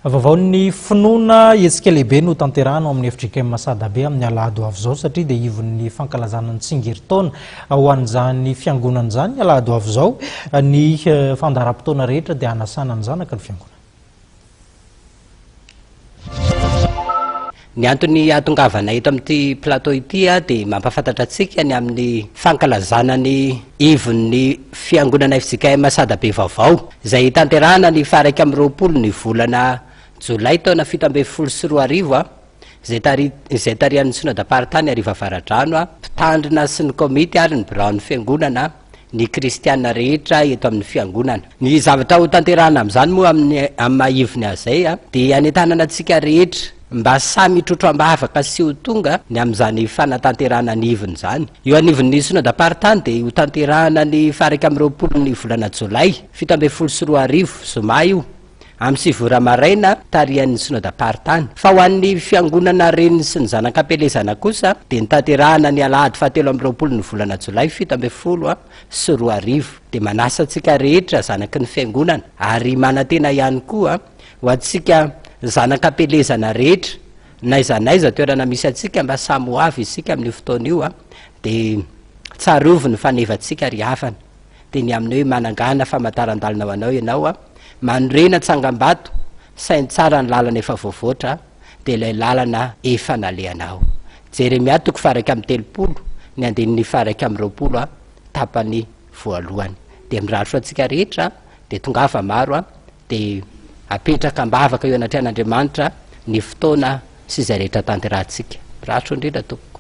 Vaovaon'ny finoana, hetsika lehibe no tanterahana ao amin'ny fjkm Sadabe amin'ny alahady ho avy izao satria dia ivon'ny fankalazana ny tsingerin-taona ho an'izany fiangonana izany ny alahady ho avy izao. Ny fandaharam-potoana rehetra dia hanasana ny zanaky ny fiangonana. Ny antony hahatongavana eto amin'ity plateau ity dia mampahafantatra antsika ny amin'ny fankalazana ny ivon'ny Fiangonana fjkm Sadabe vaovao, izay hitanterahana ny faha 21 ny volana jolay taona 2017, izay tari izay tarihan'ny Synodam-paritany Arivo Avaradrano, mpitandrina sy ny komity ary ny biraon'ny Fiangonana, ny kristiana rehetra eto amin'ny fiangonana. Ny zavatra ho tanterahana amin'izany moa amin'ny amin'ny maha ivony azy izay dia hanentanana antsika rehetra mba samy hitrotro am-bavaka sy ho tonga ny amin'izany fanatanterahana ny ivony izany. Eo anivon'ny synodam-paritany dia ho tanterahana ny faha 21 ny volana jolay 2017, zoma io, Amin'ny sivy ora maraina, tarihan'ny Synodam-paritany. Fa ho an'ny Fiangonana Reniny sy ny Zanak'Ampielezana kosa dia notanterahana ny alahady fahatelo amby 20 ny volana jolay 2017. Dia manasa antsika rehetra zanaky ny Fiangonana ary manantena ihany koa ho antsika Zanak'Ampielezana rehetra n'aiza n'aiza toerana misy antsika mba samy ho avy isika amin'io fotoana io dia tsarovy ny fanevantsika ry havana. dia ny amin'ny hoe manangana famantaran-dalana ho anao ianao, manorena tsangambato, saino tsara ny lalana efa voavoatra, dia ilay lalana efa nalehanao. Jeremia toko faha 31, ny andininy faha 21, tapany voalohany. Dia mirary soa antsika rehetra, dia tongava maro, dia apetraka am-bavaka eo anatrehan'Andriamanitra ny fotoana sy izay rehetra tanterahantsika. Mirary soa indrindra tompoko.